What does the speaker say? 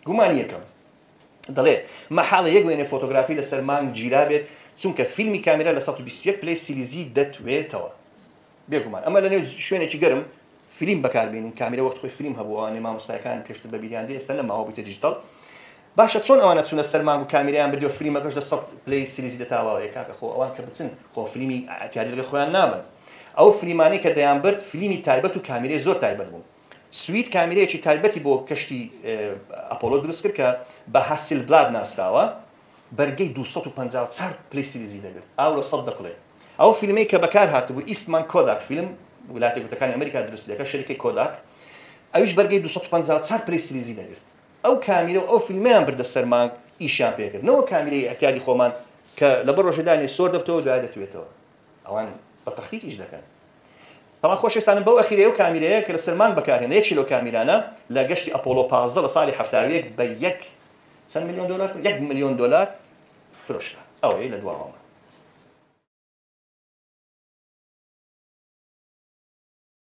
گومانی یەکەم دەڵێ، مەحاڵە یەک وێنەی فۆتۆگرافی لەسەر مانگ گیرابێت، چونکە فیلمی کامیرا لە 121 پلەی سیلیزی دەتوێتەوە. بێگومان ئەمە لەنێو شوێنێکی گەرم فلیم بەکاربێنین، کامیرا وەخت خۆی فلیم هەبوو، ئەوانەی مامۆستایەکان پێشتر بەبیریان دێ، ئێستا نەماوە بوویتە دیجیتاڵ. باشە چۆن ئەوانە چوونە سەر مانگ و کامیرایان بردی و فلیمەکەش لە 100 پلەی سیلیزی دەتاوەوە؟ کاکە خۆ ئەوان کە بچن خۆ فلیمی ئیعتیادی لەگەڵ خۆیان نابن. ئەو فلیمانەی کە دەیانبرد فلیمی تایبەت و کامیرەی زۆر تایبەت بوون. سوید کامیرەیەکی تایبەتی بۆ کەشتی ئەپۆلۆ دروست کرد کە بە هاسیلبلاد ناسراوە، بەرگەی 254 پلەی سیلیزی دەگرت، ئاو لە 100 دەکوڵێ. ئەو فیلمەی کە بەکار هاتبوو ئیستمان کۆداک فیلم، ویلایەتە یەکگرتووەکانی ئەمریکا دروستی دەکرد، شەریکەی کۆداک، ئەویش بەرگەی 254 پلەی سیلیزی دەگرت. ئەو کامیرە و ئەو فیلمەیان بردە سەر مانگ، ئیشیان پێکرد، نەوەک کامیرەی ئیعتیادی خۆمان کە لەبەر ڕۆژێ دانێ سۆر دەبتەوە دوای دەتوێتەوە. ئەوان بە تەختیت ئیش دەکەن. بەڵام خۆشەویستانم بەو ئەخیرەی ئەو کامیرەیە کە لەسەر مانگ بەکارهێنرا، یەکێ لەو کامیرانە لە گەشتی ئەپۆڵۆ 15 لە ساڵی 71 بە یەک چەند ملیۆن دۆلار، 1 ملیۆن دۆلار فرۆشرا. ئەوەیە لە دواوەمان.